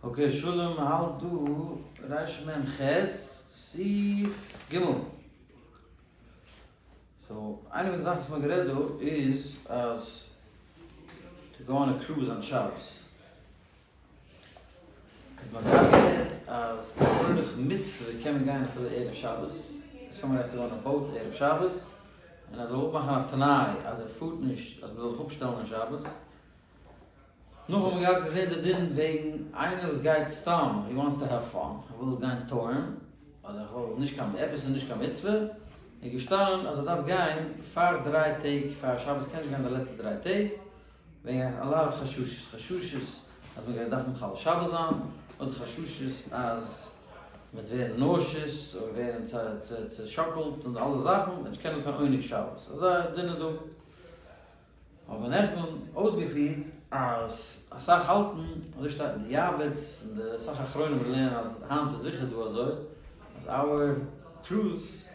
Okay, שלום, מ'האלט דא רמ ח, סעיף ג'. So, איינע פון די זאכן וואס מ'האט גערעדט דא איז אז to go on a cruise on שבת. איז מ'האט געהאט גערעדט אז לצורך מצוה קען מען גיין אפילו ערב שבת, if someone has to go on a boat ערב שבת, און ער זאל אפמאכן א תנאי אז ער פארט נישט אז מ'זאל זיך אפשטעלן אין שבת. נאך האבן מיר געהאט געזען די דין וועגן איינער וואס גייט סתם, he wants to have fun, ער וויל גיין tour ן, אדער ער וויל נישט קיין, עפעס איז נישט קיין מצוה, איז געשטאנען אז ער דארף גיין פאר דריי טעג פאר שבת, ער קען נישט גיין די לעצטע דריי טעג, וועגן א lot of חששות, חששות אז מען גייט דארפן מחלל שבת זיין, אדער חששות אז מען וועט ווערן nauseous, אדער ווערן צעשאקלט און אלע זאכן, מען וועט נישט קענען קיין עונג שבת, אזא דין איז דא. האט מען נעכטן אויסגעפירט אז אסאך האלטן, אזוי שטייט אין די יעבץ און די אסאך אחרונים לערנען אז היינט איז זיכער דא אזוי, אז our cruise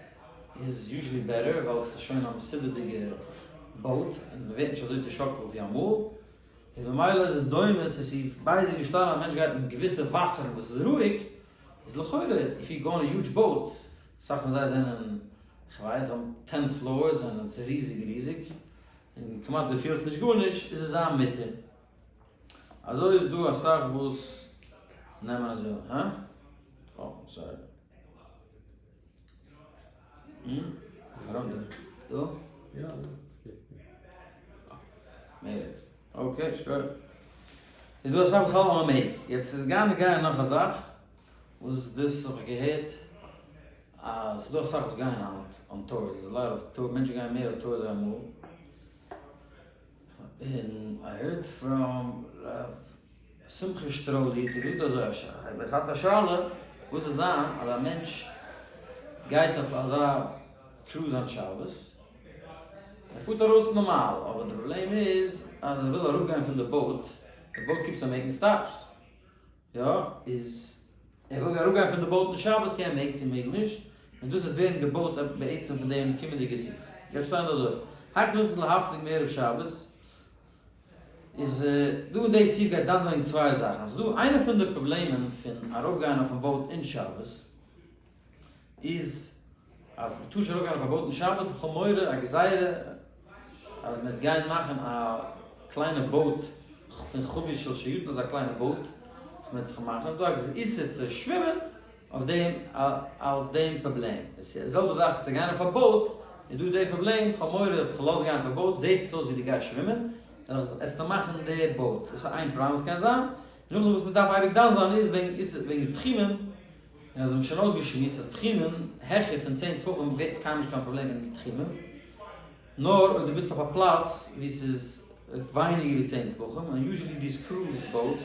איז usually better ווייל ס'איז שוין א מסודר'דיגע boat און מ'ווערט נישט אזוי צושאקלט ווי אמאל, איז ממילא איז עס דומה צו ס'איז בייז איז געשטאנען אז א מענטש גייט אין געוויסע וואסערן וואס איז רואיג, איז לכאורה if you go on a huge boat, אסאך פון זיי זענען כ'ווייס האבן ten floors און ס'איז ריזיג ריזיג, און כמעט דו פילסט נישט גארנישט, איז עס זיין מותר. אזוי איז דא אסאך וואס נעמען אזוי, הא? אה, sorry. דא? יא, מער. Okay, שכוח. איז דא אסאך וואס האלטן אז מ'מעג. יעצט איז גאר נוגע נאך א זאך, וואס דאס האב איך געהערט אז ס'דא אסאך וואס גייען היינט on tours, there's a lot of tour, מענטשן גייען מער אויף tours ווי אמאל, און I heard from ר' שמחה שטראלי האט ער געזאגט אזוי א שאלה, ער האט א שאלה וואס זאל זיין אז א מענטש גייט אויף אזא cruise on שבת, ער פארט ארויס נארמאל, אבער די פראבלעם איז אז ער וויל אראפגיין פון די boat, די boat keeps on making stops, יא, איז ער וויל אראפגיין פון די boat אין שבת צו ער מעג צו מעג נישט, און דאס וועט ווערן געבויט בעצם פון דעם קומענדיגע סעיף. גייט שטיין דא אזוי, היכן מותר להפליג מערב שבת, איז דא אין די סעיף גייט דן זיין צוויי זאכן, ס'איז דא איינע פון די פראבלעמען פון ארויפגיין אויפן boat אין שבת, איז אז מ'טאר נישט ארויפגיין אויף א boat אין שבת, איך האב מורא א גזירה אז מ'וועט גיין מאכן א קליינע boat פון חבית של שייטין אזא קליינע boat וואס מ'וועט זיך מאכן, איז דא א איסור צו שווימען אויף דעם אלס דעם פראבלעם, עס איז די זעלבע זאך צו גיין אויף א boat איז דא די פראבלעם, איך האב מורא אז איך לאז גיין אויף א boat זעט עס אויס ווי דו גייסט שווימען, וועסטו מאכן די boat, דאס איז איין פראבלעם וואס קען זיין, און נאכדעם וואס מ'דארף אייביג דן זיין איז וועגן איסור וועגן תחומין. און אזוי האבן שוין אויסגעשמועסט אז תחומין העכער פון צען טפחים ווערט קיינמאל נישט קיין פראבלעם פון תחומין, נאר אויב דו ביסט אויף א פלאץ וואו ס'איז ווייניגער ווי צען טפחים, און usually these cruise boats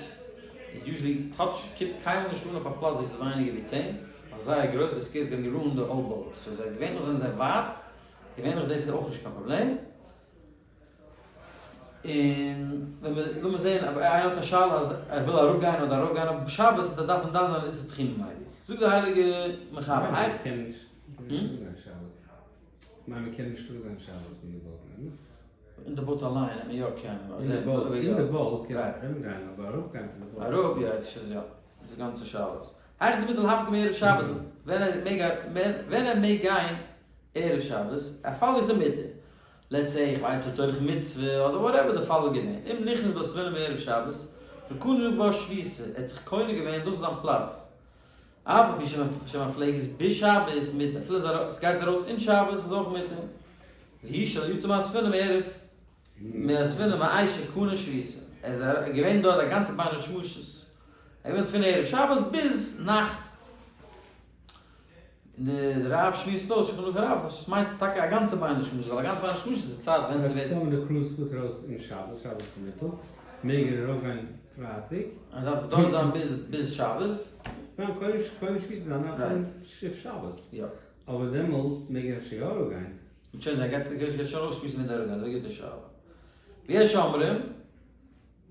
איז usually touch קומט קיינמאל נישט אן אויף א פלאץ וואו ס'איז ווייניגער ווי צען, ווייל זייער גרויס די scale is gonna ruin the whole boat, so זיי געווענליך זענען זיי ווייט, געווענליך דאס איז אויך נישט קיין פראבלעם. און ווען מיר לאמיר זעהן אויב איינער האט א שאלה אז ער וויל אראפ גיין אדער ארויף גיין אויף שבת וועט ער דארפן דן זיין איסור תחומין אייביג. זאגט דער הייליגער מחבר איך קען נישט אראפגיין שבת. כ'מיין מען קען נישט אראפגיין שבת פון די boat, אמת? אין די boat אליין וועט מען יא קענען. אין די boat, אין די boat קענסטו ארומגיין אבער אראפגיין פון די boat. אראפ יא, דאס איז יא. דאס איז גאנצע שאלות. היכי דמותר להפליג מערב שבת ווען ער מעג ווען ער מעג גיין ערב שבת, א פאל ווי ס'איז מותר. let's say איך ווייס לצורך מצוה אדער whatever די פאל איז געווען, אם נכנס בספינה מערב שבת, וקנה בה שביתה, ער האט זיך קונה געווען דאס איז זיין פלאץ, אף על פי שמפלגת בשבת מותר, אפילו עס גייט ארויס אין שבת איז אויך מותר, והוא שלא יצא מהספינה מערב מהספינה מעת שקנה שביתה, ער איז געווען דארט א גאנצע בין השמשות, ער איז געווען פון ערב שבת ביז נאכט. און די רב שמועסט אויס שולחן ערוך הרב אז עס מיינט טאקע א גאנצע בין השמשות, ווייל א גאנצע בין השמשות איז די צייט ווען ס'ווערט. טאמער די cruise פארט ארויס אין שבת, שבת פארמיטאג, מעג ער ארויפגיין פרייטאג. ער דארף דארט זיין ביז ביז שבת. זיין קונה קונה שביתה זיין אויפן שיף שבת. יא. אבער דעמאלטס מעג ער אפשר יא אראפגיין. מ'וועט שוין זען, גייט גייט שוין אויסשמועסן ווען די אראפגיין, אזוי גוט די שאלה. ויש אומרים.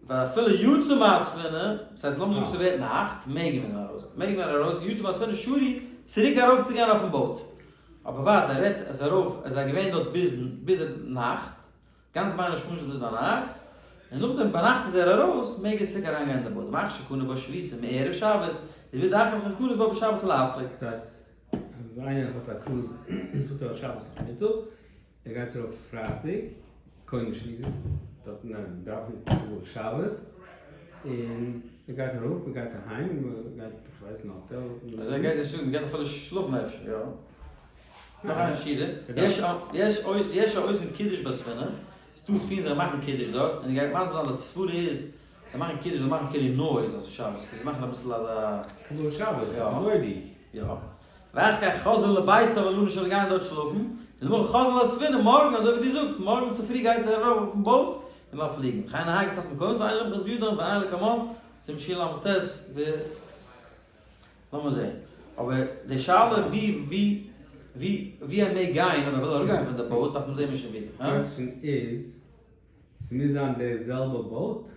ואפילו יצא מהספינה, דאס הייסט לאמיר זאגן ס'ווערט נאכט, מעג מען ארויס, מעג מען ארויס, יצא מהספינה שרי, צוריק ארויף צו גיין אויפן boat. אבער ווארט, ער רעדט אז ארויף, ער איז געווען דארט ביז ביז נאכט, גאנץ בין השמשות ביז ביינאכט, און נאכדעם ביינאכט איז ער ארויס, מעג ער צוריק אריינגיין אין די boat. מאחר שקנה בה שביתה מערב שבת, איז מיד אחר כך יכנס בה בשבת להפליג. דאס הייסט אז איינער האט א קרוז פארט ער אויף שבת נאכמיטאג, ער גייט ארויף פרייטאג, קונה שביתות דארט אין דארף שבת, און ער גייט אראפ, ער גייט אהיים, ער גייט איך ווייס אין האטעל. אזוי גייט ער שלאפן, גייט אפילו שלאפן אפשר, יא. נאך איין שורה, יש העושים קידוש בספינה, ס'דא ספינס זיי מאכן קידוש דארט, און ער גייט מסביר זיין די סברה איז, זיי מאכן קידוש זיי מאכן כאילו noise אז ס'איז שבת, כאילו זיי מאכן אביסל אזא. קבלת שבת, נוידי. יא. ואחר כך חוזר לביתו ולנ ש גייען דארט שלאפן, און דערנאך חוזר לספינה מארגן אזוי ווי דו זאגסט, מארגן צופרי גייט ער ארויף אויפן boat און מ'פליגן. וכן נהג קצת מקומות ואין למחות בידם ואין לקמן, סימן של"ט ו. לאמיר זעהן. אבער די שאלה ווי ווי ווי ווי ער מעג גיין אויב ער וויל אראפגיין פון די boat דארף מען זעהן משנה ברורה. הא? question איז, ס'מוז זיין די זעלבע boat?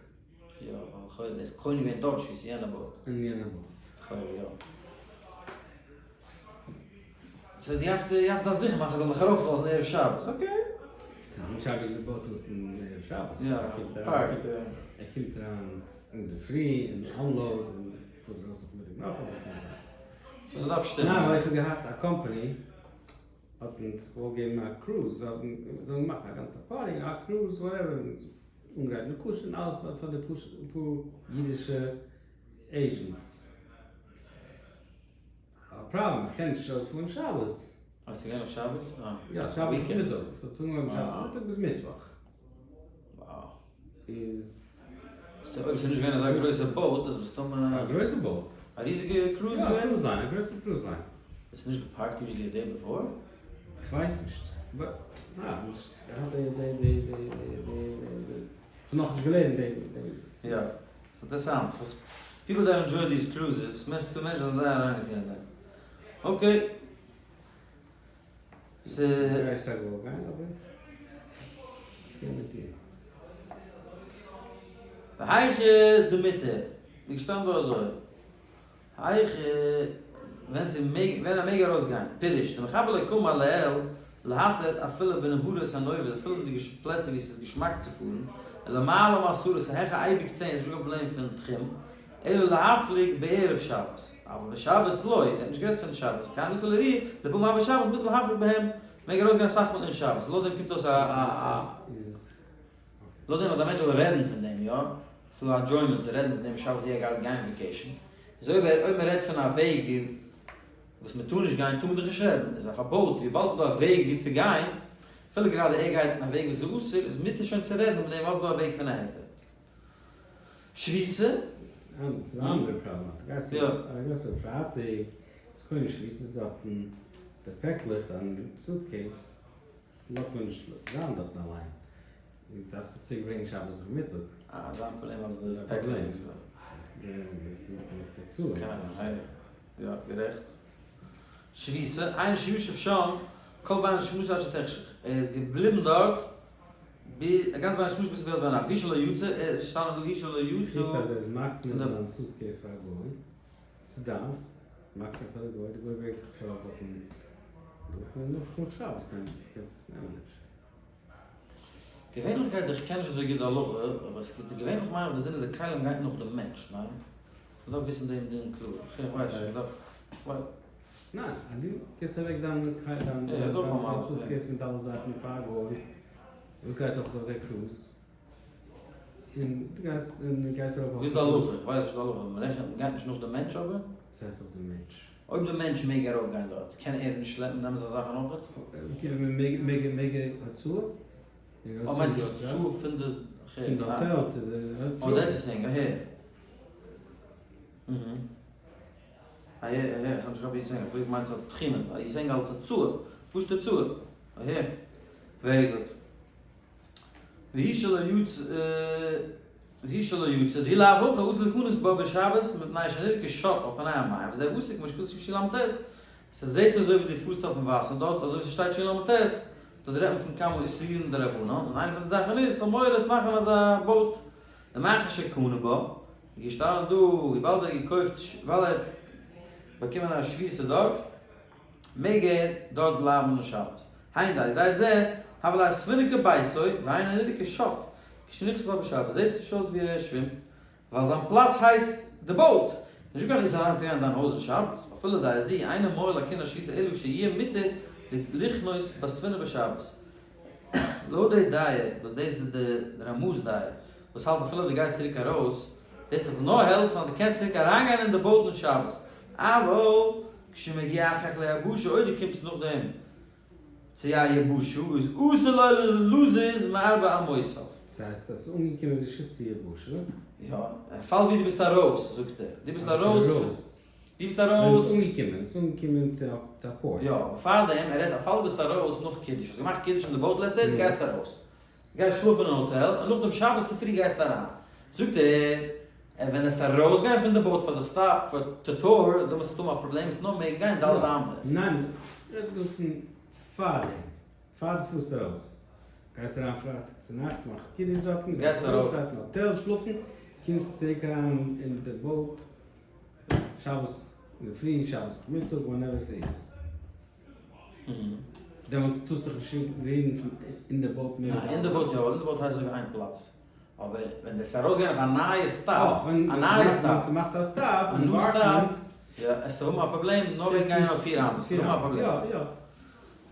יא, ווייל לכאורה דאס קונה געווען דארט שביתה יענע boat. אין יענע boat. לכאורה יא. so דו האסט דו האסט דאס זיכער מאכן זאל דיך ארויפלאזן ערב שבת, okay. קיין שבת די boat איז פון ערב שבת. יא, parked. ער קומט אריין אינדערפרי און unload און וואס ווילסט זיך מיטאג נאך אבער קען זיין. so ס'דארף שטימען. ניין ווייל איך האב געהאט א קאמפאני האט אונז געוואלט געבן א קרוז זיי האבן זיי האבן געמאכט א גאנצע party א cruise whatever אנגרייטן די כשר און אלעס פאר די פאר אידישע agents. א פראבלעם איך קען נישט ארויספארן שבת. אה ס'איז געווען אויף שבת? אה. יא שבת מיטאג, ס'האט זיך אנגעהויבן שבת מיטאג ביז מיטוואך. Wow. איז. סאו אויב ס'איז נישט געווען אזא גרויסע boat איז מסתמא. ס'איז א גרויסע boat. א ריזיגע קרוז געווען? יא א cruise line, א גרויסע cruise line. עס איז נישט געפארקט usually א day before? כ'ווייס נישט. but ניין, נישט געהאט די די די די די די כ'האב נאכנישט געלערנט די די. יא. ס'אינטערעסאנט וואס people that enjoy these cruises, מענטשן מענטשן זענען זייער אריינגעטון אין דעם. Okay. והיכא דמותר, ווי געשטאנען דא אזוי, היכא ווען ס'מעג ווען ער מעג ארויסגיין, פירוש, די מחבר לא קאמר לעיל להתיר אפילו בנהרות הנובעות אפילו אין די פלעצער ווי ס'איז געשמאק צו פארן, למעלה מעשרה ס'איז העכער אייביג צען ס'איז נישט קיין פראבלעם פון תחום, אלא להפליג בערב שבת, אבל בשבת לא, ער האט נישט גערעדט פון שבת, כאן אסור לראי' לפעמים אבל בשבת מותר להפליג בהם, מעג ארויסגיין אסאך מאל אין שבת, לויט דעם קומט אויס א א לויט דעם אז א מענטש זאל רעדן פון דעם יא, ס'דא א enjoyment צו רעדן פון דעם שבת ווי ער גייט גיין vacation, איז אויב אויב מען רעדט פון א וועג ווי וואס מען טאר נישט גיין טאר מען דאך נישט רעדן, איז אויף א boat וויבאלד ס'דא א וועג ווי צו גיין, אפילו גראדע ער גייט אין א וועג וואס איז אסור, איז מותר שוין צו רעדן אויף דעם ווייל ס'דא א וועג פון א היתר. שביתה? ס'איז א אנדערע פראבלעם. דו גייסט אויף פרייטאג, איז קודם שביתה דארטן, די פעקלעך, דיין suitcase, לאזט מען נישט זיין דארטן אליין. איז דארפסט עס צוריק ברענגען שבת נאכמיטאג. אה, אזא פראבלעם אז די פעקלעך איז. יא, גערעכט. שביתה, אין שישב שם, כל בין השמשות עד שתחשך. ער איז געבליבן דארט בי א גאנץ בין השמשות ביז ס'ווערט ביינאכט. והוא שלא יצא, ער איז געשטאנען דא והוא שלא יצא. חוץ אז ער איז מקנה זיין suitcase פאר א גוי, ס'איז דיינס, מקנה פאר די גוי, די גוי ברענגט זיך עס ארויף אויפן דאס און נאך נאך שבת נעמט קענסט עס נעמען אפשר. געווענליך גייט איך קען נישט אזוי גוט די הלכה, אבער עס גייט געווענליך מיין איך די דין איז די כלים גייט נאך די מענטש, ניין? מ'דארף וויסן דעם דין קלאר, איך ווייס נישט, מ'דארף. ניין, אז דו גיבסט אוועק דיין דיין suitcase מיט אלע זאכן פאר א גוי וואס גייט אויך אויף די קרוז, און דו גייסט און דו גייסט ארויף ווי איז די הלכה? איך ווייס נישט די הלכה, מ'רעכנט מ'גייט נישט נאך די מענטש אבער? וואס הייסט נאך די מענטש? אויב די מענטש מעג ארויף גיין דארט, קען ער נישט שלעפן דעמאלטס זיין זאכן אויכעט? מעג מעג ער הוצאה? אה מיינסט די הוצאה פון די פון די האטעל צו די אה that's the thing, אהער. אהער אהער, איך האב נישט געכאפט ווי יו saying, איך מיין ס'האט תחומין, you saying אלס הוצאה, פשוטע הוצאה, אהער, very good. והוא שלא יצא, והוא שלא יצא, דאי לאו הכי אסור להיכנס בה בשבת מפני שנראה כשט על פני המים, וזה אסור כמו שכתוב שין ל"ט, ס'זעט אזוי ווי דו פארסט אויפן וואסער דארט, אזוי ווי ס'שטייט שין ל"ט, דארט רעדט מען פון כמה איסורים דרבנן, און איינע פון די זאכן איז פאר מורות מאכן אזא boat, למאחר שקנה בה, איז געשטאנען דא וויבאלד ער האט געקויפט ווייל ער האט באקומען א שביתה דארט מעג ער דארט בלייבן אום שבת, היינו על ידי זה הוה ליה ספינה כביתו והיינו נראה כשט. כשנכנס בה בשבת, זעט נישט אויס ווי ער שווימט, ווייל זיין פלאץ הייסט די boat, נישטא קיין איסור אריינצוגיין אין דיין הויז אין שבת, אפילו די זי אינו מועיל לכינוס שביתה אלא כשיהיה מותר לכנוס בספינה בשבת. לויט די דעה, וואס דאס איז די רמא'ס דעה, וואס האלט אפילו דו גייסט צוריק ארויס, דאס וועט נאר העלפן אז דו קענסט צוריק אריינגיין אין די boat אין שבת, אבל כשמגיע אחר כך ליבשה אויב דו קומסט נאכדעם צו א יבשה איז אסור לו לזוז מארבע אמותיו. ס'הייסט אז ס'איז אנגעקומען די שיף צו יבשה. יא, אין פאל ווי דו ביסט ארויס, זאגט ער, דו ביסט ארויס, דו ביסט ארויס. ווען מ'איז אנגעקומען, מ'איז אנגעקומען צו א port. יא, אבער פארדעם, ער רעדט א פאל דו ביסט ארויס נאך קידוש, האסט געמאכט קידוש אין די boat let's say, דו גייסט ארויס. גייסט שלאפן אין האטעל, און נאכדעם שבת צופרי גייסטו אריין. זאגט ער, ווען עסט ארויסגיין פון די boat פאר די stop פאר די טור, דאן וועסטו האבן א פראבלעם, עסט נאר מעגן גיין ד' אמות. ניין, רעד דא פון פארדעם, פאר דו פארסט ארויס. גייסט אריין פרייטאג צונאכטס, מאכסט קידוש דארטן, גייסט ארויס, גייסט אין האטעל שלאפן, קומסט צוריק אריין אין די boat שבת אינדערפרי, שבת נאכמיטאג, whenever ס'איז. דעמאלטס טארסטו זיך נישט רירן פון אין די boat מער ווי ניין, אין די boat יא, ווייל אין די boat הייסט אזוי ווי איין פלאץ. אבער ווען דו וועסט ארויסגיין אויף א נייע stop, א נייע stop, ווען ס'מאכט א stop, א new stop, יא, עסטו האבן א פראבלעם נאר וועגן גיין אויף פיר אמות, האבן א פראבלעם. יא, יא.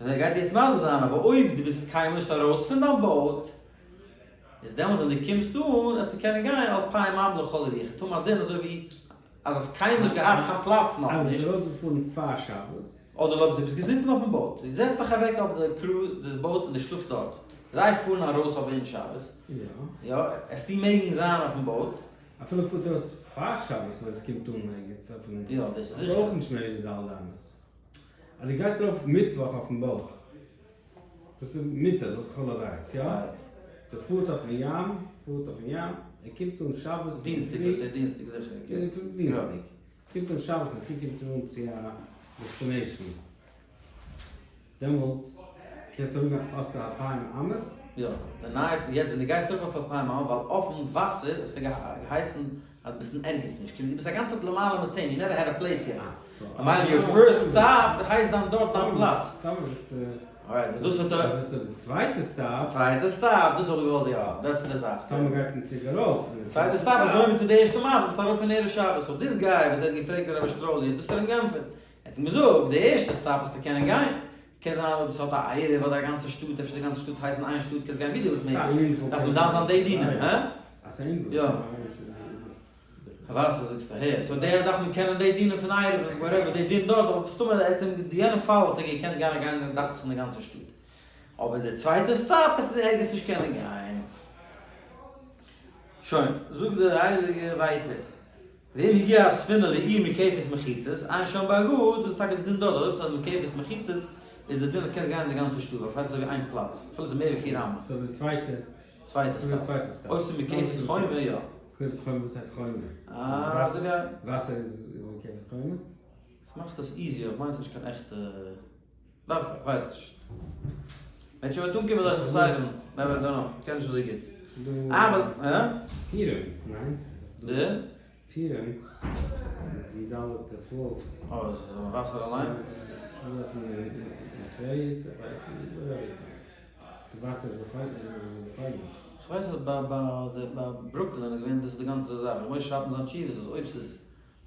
און ער גייט יעצט מסביר זיין, אבער אויב דו ביסט קיינמאל נישט ארויס פון דיין boat, איז דעמאלטס ווען דו קומסט אן, עסטו קענען גיין אלפיים אמה לכל רוח, טון א דין אזוי ווי אז האסט קיינמאל נישט געהאט קיין פלאץ נאכנישט. אז ביסט ארויסגעפארן פאר שבת. אדער לויב דו ביסט געזיצן אויפן boat, דו זעצט דיך אוועק אויף די crew די boat און דו שלאפסט דארט, זיי פארן ארויס אויף אין שבת, יא, עסטו מעגן זיין אויפן boat. אפילו פארט ארויס פאר שבת ווען עס קומט אן ערגעץ אויפן, יא דאס איז זיכער. אויך נישט מער ווי די ד' אמות. אז דו גייסט ארויף מיטוואך אויפן boat, דאס איז מותר לכל הדעות, יא? ס'פארט אויפן ים, פארט אויפן ים, ער קומט אן שבת דינסטאג, let's say דינסטאג זיכער. דינסטאג. קומט אן שבת אינדערפרי קומט ער אן צו א destination, דעמאלטס קענסטו אראפגיין האסטו אלפיים אמות? יא, די נייע, יעצט ווען דו גייסט אראפ האסטו אלפיים אמות, ווייל אויפן וואסער האסטו געהייסן אז דו ביסט אין ערגעץ נישט, כאילו דו ביסט א גאנצע צייט למעלה מצען, you never had a place yet, ממילא your first stop הייסט דיין דארט דיין פלאץ. טאמער ביסטו. alright, דאס האט ער. דאס איז די צווייטע stop. צווייטע stop, דאס האב איך געוואלט יא, דאס איז די זאך. טאמער גייט מען צוריק ארויף. צווייטע stop איז דומה צו די ערשטע מעשה, ביסט אראפ פון ערב שבת, so this guy וואס ער האט געפרעגט רבי שטראלי האט דאס ער אים גענטפערט. ער האט אים געזאגט, די ערשטע stop וועסטו קענען גיין. קען זיין אויב עס האט א עירוב אדער א גאנצע שטאט, אפשר די גאנצע שטאט הייסן איין שטאט, קענסט גיין ווי דו ווילסט מער. דארף מען דן זיין די דינים, הא? יא. וואסער זאגסטו אהער, so דער דארף מען קענען די דינים פון עירוב און whatever די דין דארט, אבער מסתמא ער האט אים די יענע פאל האט ער געקענט גיין גיין דאכט זיך אין די גאנצע שטאט, אבער די צווייטע stop עס איז ערגעץ נישט קענען גיין. שוין, זאגט דער הייליגער ווייטער, ואם הגיע הספינה לעיר מוקפת מחיצות, עיין שם בהגהות, דאס איז טאקע די דין דארט, אויב ס'איז מוקפת מחיצות איז די דין אז קענסט גיין אין די גאנצע שטאט, ווייל ס'הייסט אזוי ווי איין פלאץ, אפילו ס'איז מער ווי פיר אמות. so די צווייטע. צווייטע stop. אויב ס'איז מוקפת חומה, יא. מוקפת חומה, וואס הייסט חומה? אה, אזוי ווי א. וואסער איז מוקפת חומה? ס'מאכט עס easier, איך מיין ס'נישט קיין עכטע. דארף איך, כ'ווייס נישט. ווען שוין וועט אנקומען דארף איך זיידען, never don't know, כ'קען נישט אזוי גוט. אבל, הא? פירעם, ניין? די? פירעם איז י ד ט ו. אה, איז עס וואסער אליין? ס'איז דארט אין טבריה, איך ווייס נישט, whatever עס איז. די וואסער איז א איך ווייס אז ביי ביי ברוקלין איז געווען דאס די גאנצע זאך, ר' משה שרייבט אין זיין תשובות אז אויב ס'איז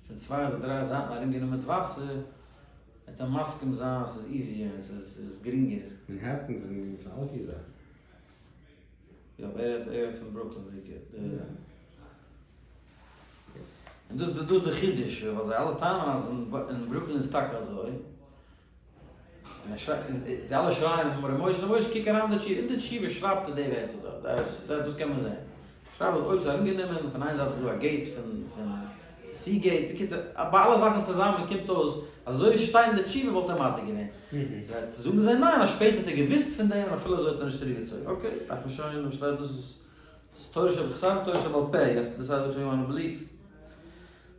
פון צוויי אדער דריי זייטן ארום גענומען מיט וואסער, וועט ער מסכים זיין אז ס'איז easier און ס'איז גרינגער. מענהעטן איז ארום גענומען פון אלע פיר זייטן. יא אבער ער רעדט פון ברוקלין בעיקר. און דאס דאס די חידוש, ווייל זיי אלע טענה'ן אז אין ברוקלין איז טאקע אזוי. און ער שרייבט, די אלע שרייען ר' משה ר' משה קוק אריין אין די תשובה, אין די תשובה שרייבט ער די ווערטער דארט, דאס קען מען זען. שרייבט ער אויב ס'איז ארומגענומען, פון איין זייט איז דא א gate פון פון sea gate, בקיצור ביי אלע זאכן צוזאמען קומט אויס אז אזוי ווי ס'שטייט אין די תשובה וואלט ער מתיר געווען. זאגן זיי ניין אז שפעטער האט ער געוואוסט פון דעם און אפילו אזוי האט ער נישט צוריקגעצויגן. okay, דארף מען שוין, פארשטייט דאס איז תורה שבכתב תורה שבעל פה, you have to decide which one you want to believe.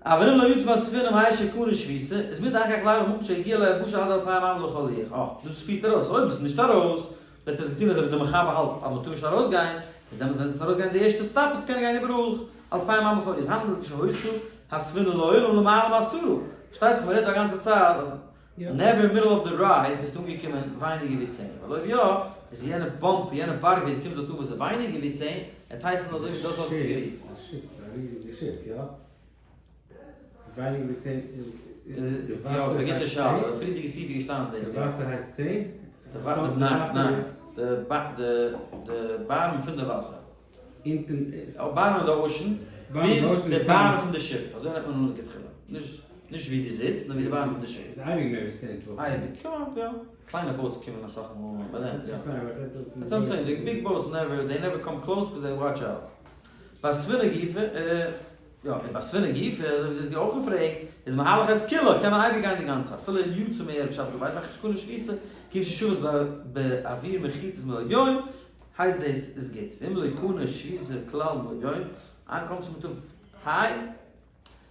אבל אם לא יצא מהספינה מעת שקנה שביתה, איז מותר אחר כך לערב במקום שהגיע ליבשה עד אלפיים אמה לכל רוח. אה, דאס פירט ארויס, אויב ביסטו נישט ארויס, וועט עס געטון אזוי ווי די מחבר האלט אז מ'טאר נישט ארויסגיין, איז דעמאלטס ווען עס ארויסגיין די ערשטע stop וועסטו קענען גיין איבעראל אלפיים אמה לכל רוח. הנל כשהיתה הספינה לעולם למעלה מעשרה. פארשטייט זיך מ'רעדט דא א גאנצע צייט אז never אין middle of the ride ביסטו אנגעקומען ווייניגער ווי צען, ווייל אויב יא, איז יענע bump, יענע בארג ווי דו קומסט דארט אן וואס איז ווייניגער ווי צען, עט הייסן אזוי ווי דארט האסטו גערוהט. א שיף איז א ריזיגע שיף, יא? ווייניגער ווי 10, די וואסער יא, ס'איז א גוטע שאלה, די פריערדיגע סעיף איז געשטאנען דאס, די וואסער הייסט 10? ניין, ניין, די bottom פון די וואסער. אונטן. bottom of the ocean, ביז די bottom פון די שיף, אזוי נעמט מען אן לכתחילה, נישט ווי דו זיצט, נאר ווי די bottom פון די שיף. איז אייביג מער ווי 10 טפחים. אייביג, כמעט יא. קליינע boats קומען אסאך מאל ביי דעם, יא. That's what I'm saying, the big boats never, they never come close because they watch out. ביי ספינה גופא, יא, און ביי ספינה גופא, אזוי ווי דו האסט אויך געפרעגט, איז מהלך את כולה, קען מען אייביג גיין די גאנצע צייט, אפילו אין יצא מערב שבת לבית אחר שקנה שביתה, כיוון ששבת באוויר מחיצות מלא יום, הייסט דאס איז גוט, ואם לא קנה שביתה כלל מלא יום, איינקומט צום טוב היי,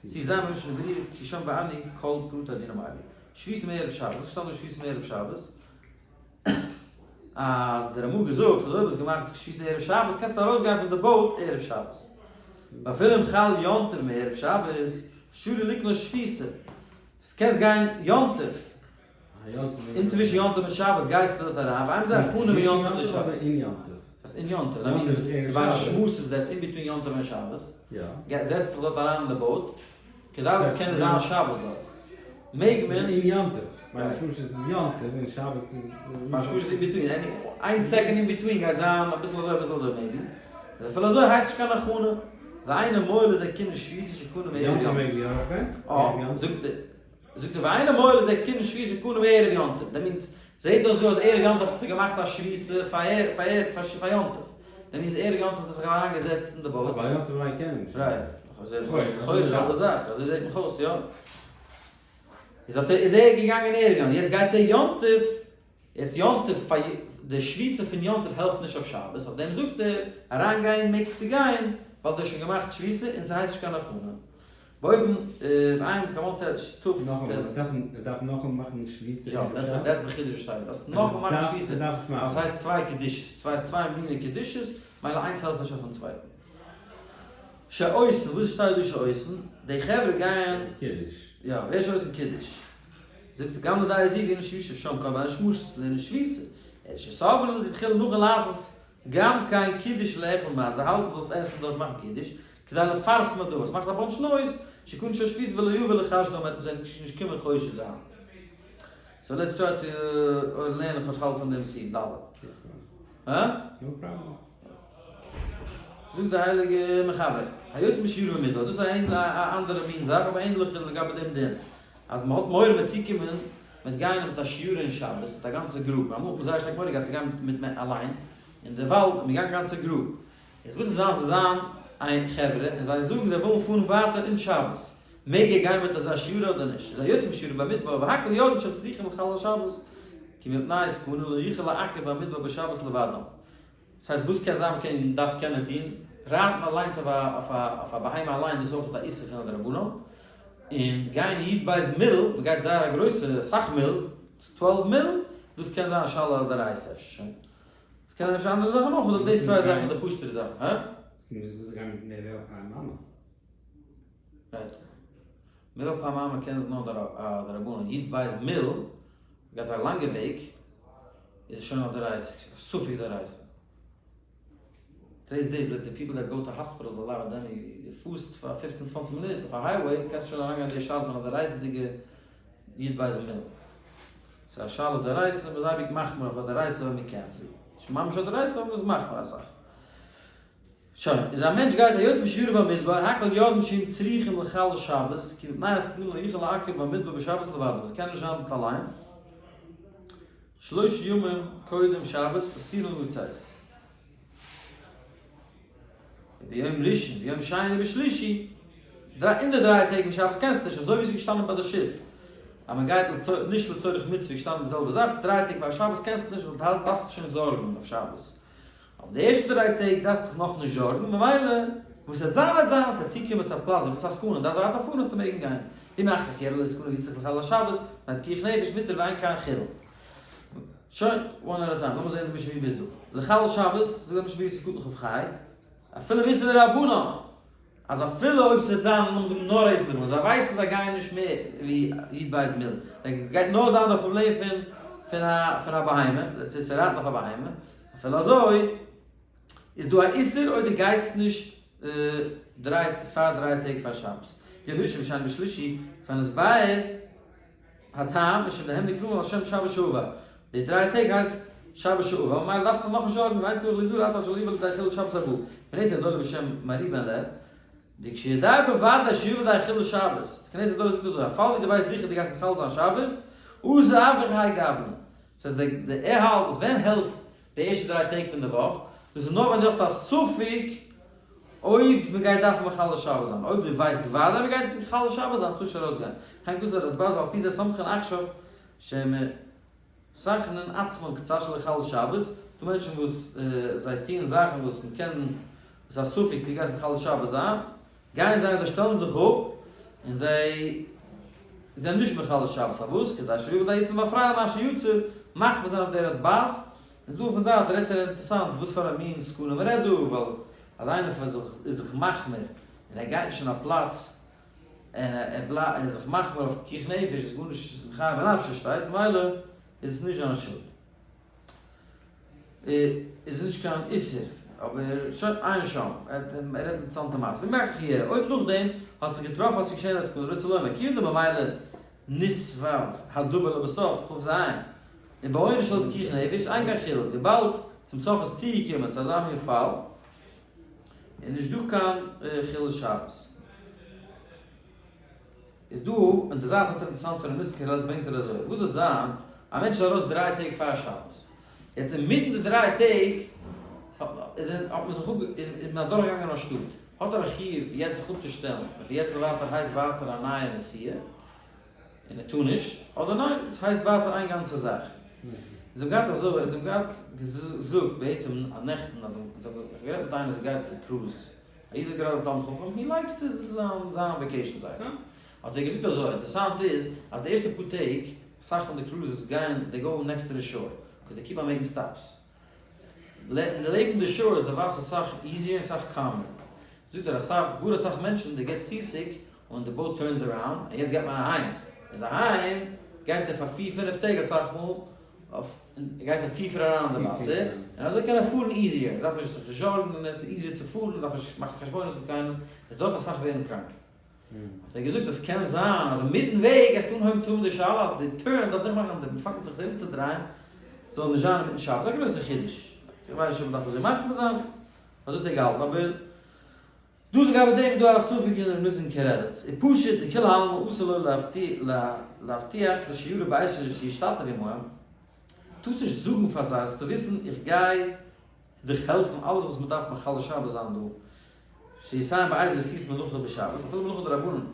סעיף ז' במשנה ברורה, כי שם ואני כל פרטי הדינים האלו. שביתה מערב שבת, וואס שטעלט דא שביתה מערב שבת? אז דער רמ"א געזאגט אז אויב האסט געמאכט שביתה ערב שבת קענסטו ארויסגיין פון די boat ערב שבת. ואפילו אם חל יום טוב מערב שבת, שרי לקנות שביתה. קענסט גיין יום טוב. אינצווישן יום טוב און שבת גייסטו דארט אריין, ואין זה הכנה מיום טוב לשבת. אין יום טוב? וואס אין יום טוב? בין השמשות that's in between יום טוב און שבת. זעצט דיך דארט אריין אין די boat, כדי עס קען זיין שבת דארט. מעג מען. אין יום טוב. בין השמשות איז יום טוב און שבת איז. בין השמשות איז in between. איין second in between גייט זיין אביסל אזוי אביסל אזוי maybe. אז אפילו אזוי הייסט נישט קיין הכנה. ואינו מועיל לזה קנין שביתה שקנה מערב יום טוב. יום טוב מעג יא ארויפגיין? אה, זאגט ער. זאגט ער ואינו מועיל לזה קנין שביתה שקנה מערב יום טוב. That means, זעהט אויס דא אז ערב יום טוב האט ער געמאכט א שביתה פאר יום טוב. That means ערב יום טוב האט ער זיך אריין געזעצט אין די boat. אבער יום טוב אליין קען מען נישט. Right. לכאורה די זעלבע זאך, אזוי זעהט מיך אויס, יא. איז האט ער, איז ער געגאנגען ערב יום טוב, יעצט גייט ער יום טוב, יעצט יום טוב פאר די שביתה פון יום טוב העלפט נישט אויף שבת, אויף דעם זאגט ער, אריין גיין מעגסטו גיין, ווייל דו האסט שוין געמאכט שביתה און ס'הייסט נישט קיין הכנה. באופן בעין כמובן ט ט. נאכאמאל, ער דארף נאכאמאל מאכן שביתה יא, דאס איז די חידוש וואס שטייט, דארפסט נאכאמאל מאכן שביתה, ווייל ס'הייסט צוויי קדושות, צוויי מיני קדושות, מילא איינס העלפט נישט אויפן צווייטן. שעושין, וואס שטייט דא שעושין? די חברה גייען. קידוש. יא, ווער שעושין קידוש? זאגט ער גם לדעה זו לענין שביתה שם כל בין השמשות לענין שביתה, אלא שסוברין לכתחילה נאכן לעשות גם כן קידוש לאכול מה, זיי האלטן זאלסט עסן דארט מאכן קידוש, כדי לפרסם הדבר, עס מאכט א bunch noise, שקנה שביתה ולא יבא לחשדו מען וועט נישט קומען חושד זיין. So let's try to לערנען כאטש האלב פון דעם סעיף ד'. הא? No problem. זאגט דער הייליגער מחבר, היוצא בשיירא במדבר, דאס איז א אנדערע מין זאך אבער ענדליך לגבי דעם דין, אז מען האט מורא מיט צוקומען, מיט גיין מיט א שיירא אין שבת, מיט א גאנצע group, אמאל האט מען זייער שטארק מורא געהאט צו גיין מיט מען אליין, אין די וואלד איז מען געגאנגען גאנצע group, איז וואס איז זיין זיי זיין איין חברה און זיי זאגן זיי ווילן פארן ווייטער אין שבת, מעג ער גיין מיט אזא שיירא אדער נישט, איז היוצא בשיירא במדבר והכל יודעים שצריכים לחלל שבת, כי מפני סכנה לא יוכל לעכב במדבר בשבת לבדם. ס'הייסט וואס קען זיין מ'קען דארף קענען טון? רייטן אליינס אויף א בהמה אליין דאס איז אויך א איסור פון א דרבנן, און גיין י"ב מיל, מ'גייט זייער א גרויסע סאך מיל, 12 מיל, דאס קען זיין א שאלה דאורייתא אפשר שוין. ס'קען זיין אפשר אנדערע זאכן אויך, אבער די צוויי זאכן די פשוט'ערע זאכן, הא? וואס גיין מיט מער ווי אלפיים אמה? Right. מער ווי אלפיים אמה קען זיין נאר א דרבנן, י"ב מיל גייט א לאנגע וועג, איז שוין א דאורייתא, ספק דאורייתא. Today's days let's say people that go to hospitals a lot of them דו פארסט פאר פופצן צוואנציג מינוט אויף א highway קענסטו שוין אריינגיין אין די שאלה פון א דאורייתא'דיגע י"ב מיל. ס'איז א שאלה דאורייתא, מ'איז אייביג מחמיר אויף א דאורייתא ווען מ'קען. ס'איז נישט ממש א דאורייתא אבער מ'איז מחמיר אסאך. שוין, איז א מענטש גייט היוצא בשיירא במדבר, הכל יודעים שהם צריכים לחלל שבת, כי מפני הסכנה לא יוכל לעכב במדבר בשבת לבדו, זיי קענען נישט זיין דארט אליין, שלושה ימים קודם שבת אסורין לצאת. ביום ראשון, ביום שני ובשלישי, אין די דריי טעג פון שבת קענסטו נישט, אזוי ווי עס איז געשטאנען ביי די שיף, אז מען גייט נישט לצורך מצוה איז געשטאנען די זעלבע זאך, דריי טעג פאר שבת קענסטו נישט ווייל דו דארפסט דיך שוין זארגן אויף שבת. אבער די ערשטע דריי טעג דארפסטו דיך נאכנישט זארגן, ממילא וואס ס'וועט זיין וועט זיין, ס'וועט צוקומען צו א פלאץ וואו ביסט א סכנה און דארפסט ווייטער פארן וועסטו מעגן גיין. ואם אחר כך יראה לו סכנה ויצטרך לחלל השבת, מפני פיקוח נפש מותר ואין כאן חילול. שוין, one at a time, לאמיר זען די משנה ווי ביז דא. לחלל שבת, זאגט די משנה ברורה סעיף קטן כ"ה, אפילו באיסור דרבנן, אז אפילו אויב ס'וועט זיין לאמיר זאגן נאר איסור דרבנן, זיי ווייסן זיי גייען נישט מער ווי י"ב מיל, גייט נאר זיין די פראבלעם פון פון א פון א בהמה, צו רייטן אויף א בהמה, אפילו אזוי. איז דא א איסור אויב דו גייסט נישט דריי פאר דריי טעג פאר שבת. יום ראשון ושני ושלישי ונתבאר הטעם משום דהם נקראים על שם שבת שעבר, די דריי טעג הייסט שבת שעבר, ממילא דארפסטו דיך נאכנישט זארגן ואין צריך ליזהר עד אשר לא יבא לידי חילול שבת הבא, כנסת הגדולה בשם מהר"י בן לב, דכשיודע בוודאי שיבא לידי חילול שבת, די כנסת הגדולה זאגט אזוי, א פאל ווי דו ווייסט זיכער דו גייסט מחלל זיין שבת, אסור אף בכהאי גוונא, ס'הייסט די ער האלט אז ווען העלפט די ערשטע דריי טעג פון די וואך, דאס איז נאר ווען דו האסט א ספק אויב מען גייט דארפן מחלל שבת זיין, אויב דו ווייסט וודאי מען גייט מחלל שבת זיין טארסט נישט ארויסגיין, כן כתב הרדב"ז ועל פי זה סומכין עכשיו שמסכנין עצמן קצת שלא יחלל שבת, דא מענטשן וואס זיי טוען זאכן וואס מען קען, וואס איז א ספק צו גייסט מחלל שבת זיין, גייען זיי און זיי שטעלן זיך אפ און זיי זענען נישט מחלל שבת, פארוואס? כדי שלא יבא לידי איסור למפרע מה שיצא, מחמיר זיין אויף די רדב"ז, איז דא אויפן זייט רעדט ער אינטערסאנט וואס פאר א מין סכנה מען רעדט דא, ווייל אז איינער פאר זיך איז זיך מחמיר און ער גייט נישט אין א פלאץ און ער איז זיך מחמיר אויף פיקוח נפש איז גארנישט איז מחייב בנפשו שטייט ממילא איז עס נישט זיין שולד. איז נישט קיין איסור, אבער שוין עיין שם, ער רעדט אינטערעסאנטע מעשה, ואם אחר כך יראה, אויב נאכדעם האט זיך געטראפן אז ס'איז געשען א סכנה רוצה לומר, כיוון דממילא נסבב הדבר לבסוף כ"ז, און בעונש של פיקוח נפש אין כאן חילול, וויבאלד צום סוף איז צוגעקומען צו אזא מין פאל, איז נישט דא קיין חילול שבת. איז דא אין די זייט האט ער אינטערעסאנט פון ר' ניסן קרליץ ברענגט ער אזוי, וואס וועט זיין א מענטש איז ארויס דריי טעג פאר שבת, יעצט אינמיטן די דריי טעג איז האט מען זיך אפ איז מען אדורך געגאנגען א שטאט, האט ער א חיוב יעצט זיך אפצושטעלן און פון יעצט און ווייטער הייסט ווייטער א נייע נסיעה און ער טאר נישט, אדער ניין עס הייסט ווייטער איין גאנצע זאך. אונז האבן געהאט אזוי, אונז האבן געהאט געזאגט בעצם נעכטן אז אונז האבן גערעדט מיט איינער וואס גייט קרוז, א איד האט געראדט א תלמיד חכם, he likes this, דאס איז זיין זיין vacation זייט. האט ער געזאגט אזוי, אינטערסאנט איז אז די ערשטע פאר טעג, אסאך פון די cruises גייען, they go next to the shore, because they keep on making stops. לעבן די shore איז די וואסער סאך easier און סאך calmer. זאגט ער אסאך, גאר אסאך מענטשן, they get seasick און די boat turns around, און יעצט גייט מען אהיים. איז אהיים גייט ער פאר פיר פינף טעג אסאך מאל, אויף און ער גייט ער טיפער אריין אין די וואסער, און אזוי קען ער פארן easier, ער דארף נישט זיך זארגן און עס איז easier צו פארן, ער דארף נישט מאכן חשבונות מיט קיינעם, עס דויערט אסאך ווערן קראנק. האט ער געזאגט אז קען זיין אז אינמיטן וועג גייסטו אנהויבן צו האבן די שאלה אז די turn דארף זיך מאכן, די פאנגט זיך ארומצודרייען זאל נישט זיין אינמיטן שבת, א גרויסע חידוש, איך ווייס נישט אויב מען דארף אזוי מחמיר זיין, אזוי האט ער געהאלטן, אבער דא לגבי דעם איז דא א ספק אין ר' ניסן קרליץ, איז פשוט דכולי עלמא אסור לו להבטיח לשיירא בעת שישתתף עמהם, טארסט נישט זאגן פאר זיי, זאלסטו וויסן איך גיי דיך העלפן אלעס וואס מען דארף מחלל שבת זיין דא, שיסיים בעת עשית מלאכה בשבת, אפילו מלאכה דרבנן,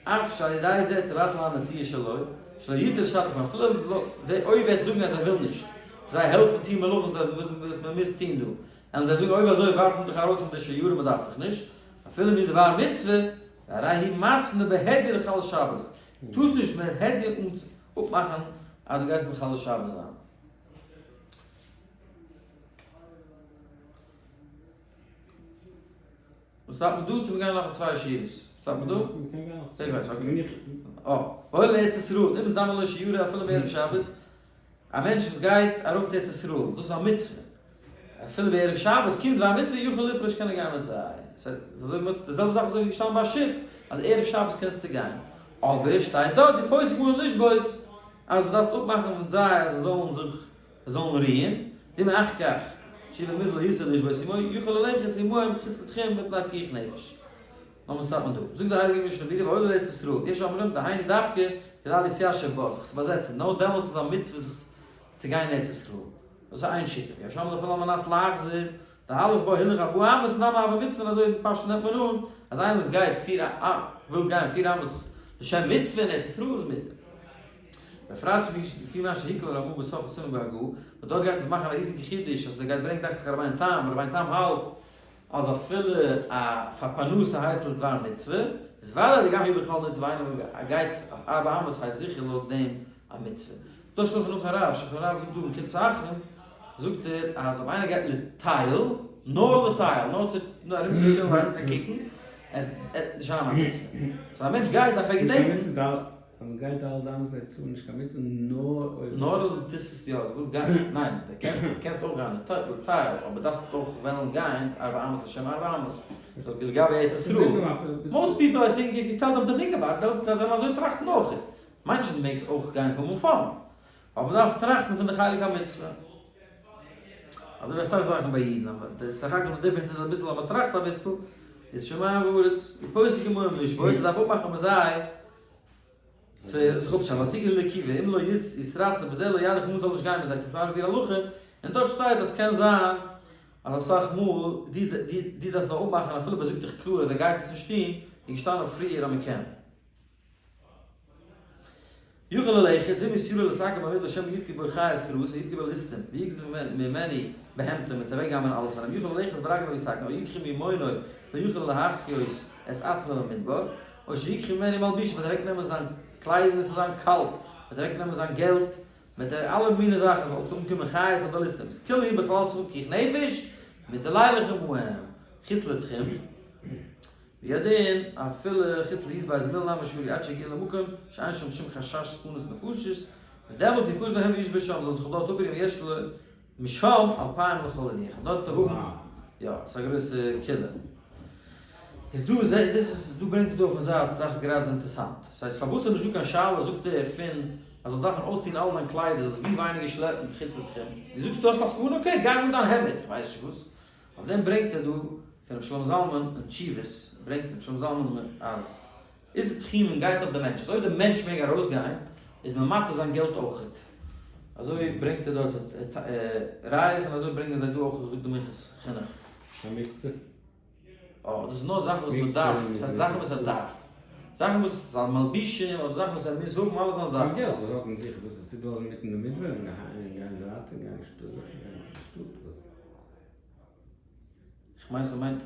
אף שעל ידי זה תבטל הנסיעה שלו, שלא יצא לשתף עמהם, אפילו אויב ער וועט זאגן אז ער וויל נישט זיי העלפן טון מלאכות וואס מען מוז טון דא, וועלן זיי זאגן אויב אזוי ווארף מען דיך ארויס פון די שיירה מען דארף דיך נישט, אפילו מדבר מצוה, והרי היא מתנה בהדיא לחלל שבת, טארסט נישט בהדיא אפמאכן אז דו גייסט מחלל שבת זיין. וואס דארף מען דא צו מיר גייען נאך צוויי שורות? וואס דארף מען דא? מ'קען גיין נאך צוויי. אה, והעולה לארץ ישראל, אם נזדמן לו שיירה אפילו מערב שבת, א מענטש וואס גייט ארויף צו ארץ ישראל, דאס איז א מצוה, אפילו בערב שבת קומט דבר מצוה יכול לפרוש קען ער גיין מיט זיי, ס'איז אזוי מיט די זעלבע זאך אזוי ווי געשטאנען ביי א שיף אז ערב שבת קענסטו גיין, אבער שטייט דארט די פוסק מנא לשבות אז מ'דארף אפמאכן מיט זיי אז זיי זאלן זיך זיי זאלן רוען, ואם אחר כך שיבא מדבר יצא לשבות עמו יכול ללכת עמהם חוץ לתחום מפני פיקוח נפש. נאר וואס טוט מען דא? זאגט די הייליגע משנה ברורה והעולה לארץ ישראל, יש אומרים דהיינו דווקא כדי להתיישב בה, זיך צו באזעצן, נאר דעמאלטס איז א מצוה זיך צו גיין אין ארץ ישראל, דאס איז איין שיטה, ויש אומרים אפילו על מנת להחזיר, דהלך בה הילוך ארבעה אמות נמי הוה מצוה און אזוי אין פשט נעמט מען אן אז איינער וואס גייט פיר א וויל גיין פיר אמות לשם מצוה אין ארץ ישראל איז מותר. בפרט לפי מה שהקל הרמב"ם בסוף הסימן בהגהה, וואס דארט גייט עס מאכן א ריזיגע חידוש אז ער גייט ברענגען דאכט זיך רבינו תם, רבינו תם האלט אז אפילו א פאר פרנסה הייסט לדבר מצוה, איז וודאי דגם היא בכל מצוה איינער וואס גייט אויף ארבע אמות הייסט זיכער לויט דעם א מצוה. דא שלחן ערוך הרב, שלחן ערוך זאגט דא אין קיצור אחרון, זאגט ער אז אויב איינער גייט לטייל, נאר לטייל, נאר צו ארום צו טשילן ארום צו קוקן, עט נישט זיין א מצוה. סאו א מענטש גייט דארף ער געדענקן. אז מען גייט ד' אמות להוצאה נישט קיין מצוה נאר אויב. נאר אויב דו טוסט עס יא, דו ווילסט גיין, ניין, דו קענסט דו קענסט אויך גיין לטייל, אבער דארפסט אויך וועלן גיין ארבע אמות לשם ארבע אמות, סאו לגבי ארץ ישראל, most people I think if you tell them to think about it, זיי וועלן אזוי טראכטן אויך, מיינט נישט אז דו מעגסט אויך גיין האבן fun, אבער מען דארף טראכטן פון די חלק המצוה. אזוי ווי אסאך זאכן ביי אידן, אבער די סך הכל די difference איז אביסל אז מען טראכט אביסל, איז שמים וארץ, ופוסק עמהם לשבות, דארף אפמאכן מיט זיי צו זיך אפשטעלן, ווייל ס'איז לעקיבה, אם לא יתרצה בזה לא ילך מוז זאל נישט גיין מיט זיי, כמפואר בביאור הלכה, און דארט שטייט אז קען זיין אז אסאך מאל די דארפסט נאר אפמאכן אפילו אויב ער זאגט דיך קלאר אז ער גייט עס נישט טון, איז געשטאנען פריער אז מען קען. יכול ללכת, ואם יסורו לשקם במדבר שמא יפגע בו חיות רעות ויפגע בו ליסטים, ויגזל ממנו בהמתו, מ'וועט אוועקגנב'ענען אלעס פון אים, יכול ללכת ברגליו ויתקן, או יקחו ממונו לא יוכל להחיות את עצמו במדבר, או שיקחו ממנו מלבושים, מ'וועט אוועקנעמען זיין קליידער און עס זאל זיין קאלט, מ'וועט אוועקנעמען זיין געלט, מיט אלע מיני זאכן זאל צו אנקומען חיות אדער ליסטים, איז כולהו בכלל ספק פיקוח נפש, מותר לילך עמהם, חוץ לתחום. וידין, אפילו חוץ לי"ב מיל נמי שרי עד שיגיע למקום שאין שם שום חשש סכנת נפשות, און דעמאלטס יפרד מהם וישב שם, זאל זיך דארט אפרוען ויש לו משם אלפיים לכל רוח, און דארט האבן, יא, ס'איז א גרויסע קולא. איז דא, דאס איז, דא ברענגט ער דא אויפן זייט זאך גראדע אינטערסאנט. ס'הייסט פארוואס איז נישטא קיין שאלה זאגט ער פון אז זאלסט דארפן אויסטון אלע דיין קליידער זאלסט ווי ווייניגער שלעפן חוץ לתחום. דו זאגסט דו האסט א סכנה okay גיי אן דיין העמד, כ'ווייס נישט וואס. אויף דעם ברענגט ער דא פון רבי שלמה זלמן אין תשובות ברענגט רבי שלמה זלמן אז איסור תחומין גייט אויף די מענטש אז אויב די מענטש מעג ארויסגיין איז מען מתיר זיין געלט אויכעט אזוי ברענגט ער דארט ראיות און אזוי ברענגען זיי דא אויך זאגט די מנחת חינוך. המקצה. אה דאס איז נאר זאכן וואס מען דארף, דאס הייסט זאכן וואס ער דארף, זאכן וואס זיין מלבישים אדער זאכן וואס ער מוז האבן אלע זיינע זאכן. געלט וואס האט מען זיך דאס איז צובלאזן מיטן די מדבר און גיין ווייטער גיין אין שטאט גיין אין שטאט וואס. כ'מיין ס'מיינט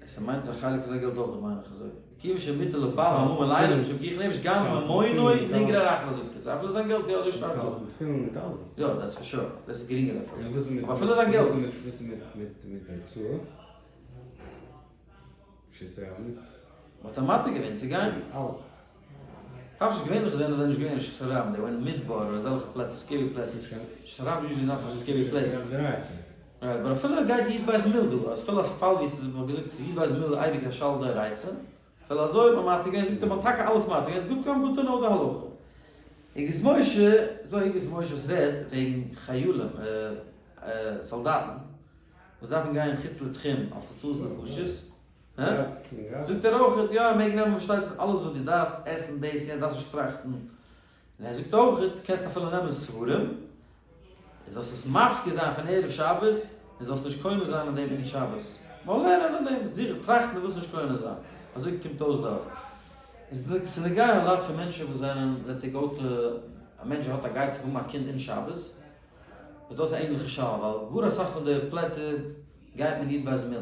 ס'מיינט א חלק פון זיין געלט אויך מיין איך אזוי. כיוון שמותר לבעל הממון לילך משום פיקוח נפש גם ממונו נגרר אחריו זאגט ער. אפילו זיין געלט יא אזוי שטייט דא. תפילין מיט אלעס. יא that's for sure. דאס איז גרינגער אפילו. אבער אפילו זיין געלט. וואס איז מיט מיט הוצאה? שיסערן. מ'האט אים מתיר געווען צו גיין. אלעס. כאטש געווענליך זענען זיי נישט געווען רשות הרבים, זיי ווען מדבר אדער אזעלכע פלעצער, scary פלעצער, רשות הרבים usually not such scary place. Right, but אפילו ער גייט י"ב מיל דא, אז אפילו א פאל ווי ס'איז מ'האט געזאגט ס'איז י"ב מיל אייביג א שאלה דאורייתא, אפילו אזוי האט מען מתיר געווען, זאגט ער מ'האט טאקע אלעס מתיר געווען, ס'איז גוט גוט to know די הלכה. אגרות משה, ס'איז דא א אגרות משה וואס רעדט וועגן חיילים, סאלדאטן, וואס דארפן גיין חוץ לתחום אלס הצלת נפשות, הא? זאגט ער אויך, יא ער מעג נעמען פארשטייט זיך אלעס וואס דו דארפסט, עסן דאס יענץ דארפסט נישט טראכטן, און ער זאגט אויך, קענסט אפילו נעמען ספרים, און זאלסט עס מפקיר זיין פון ערב שבת, און זאלסט נישט קונה זיין אין דעם אין שבת, נאר לערנען אין דעם, זיכער טראכטן דו ווילסט נישט קונה זיין, אזוי קומט אויס דארט. איז ס'איז נוגע א lot פון מענטשן וואס זענען let's say go to, א מענטש האט א גייט האבן א קינד אין שבת, איז דאס א ענליכע שאלה, ווייל גאר אסאך פון די פלעצער גייט מען י"ב מיל.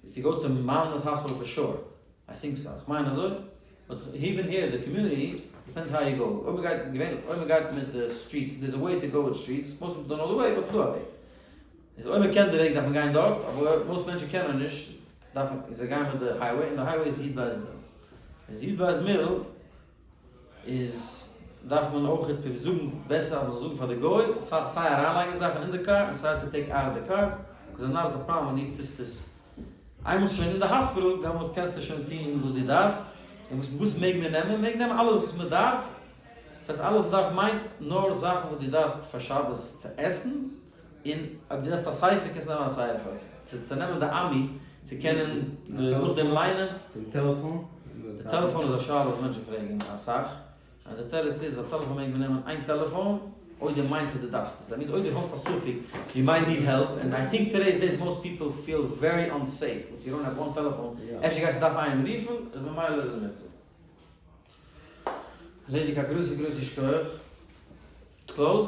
If you go to Maimonides Hospital for sure, I think so, איך מיין אזוי, but even here די community, depends how you go, אויב מ'גייט געווענליך אויב מ'גייט מיט די streets, there is a way to go with streets, most people don't know the way but ס'דא א וועג, איז אויב מ'קען די וועג דארף מען גיין דארט, אבער most מענטשן קענען נישט, דארף מען זיי גייען מיט די highway, און די highway איז י"ב מיל, איז י"ב מיל. איז דארף מען אויך זאגן בעסער אז מ'זאל זאגן פאר די גוי סיי אריינלייגן זאכן אין די קאר און סיי to take out of the car, because דערנאך איז א פראבלעם ווען דו טוסט עס איינמאל ס'איז שוין אין די האספיטאל דעמאלטס קענסטו שוין טון וואס דו דארפסט, און וואס וואס מעג מען נעמען? מעג נעמען אלעס וואס מ'דארף, דאס הייסט אלעס וואס דארף מיינט נאר זאכן וואס דו דארפסט פאר שבת צו עסן, און אויב דו דארפסט א ספר קענסטו נעמען א ספר, צו נעמען די עמי צו קענען נאכדעם ליינען. דעם טעלעפאן? די טעלעפאן איז א שאלה וואס מענטשן פרעגן אסאך, און די תירוץ איז א טעלעפאן מעג מען נעמען איין טעלעפאן אויב דו מיינסט אז דו דארפסט עס, that means אויב דו האסט א ספק you might need help, and I think today's days most people feel very unsafe if you don't have one telephone, אפשר גייסטו דארפן איינעם רופן, איז ממילא איז עס מותר. ערלעדיג א גרויסע גרויסע שכוח. Close?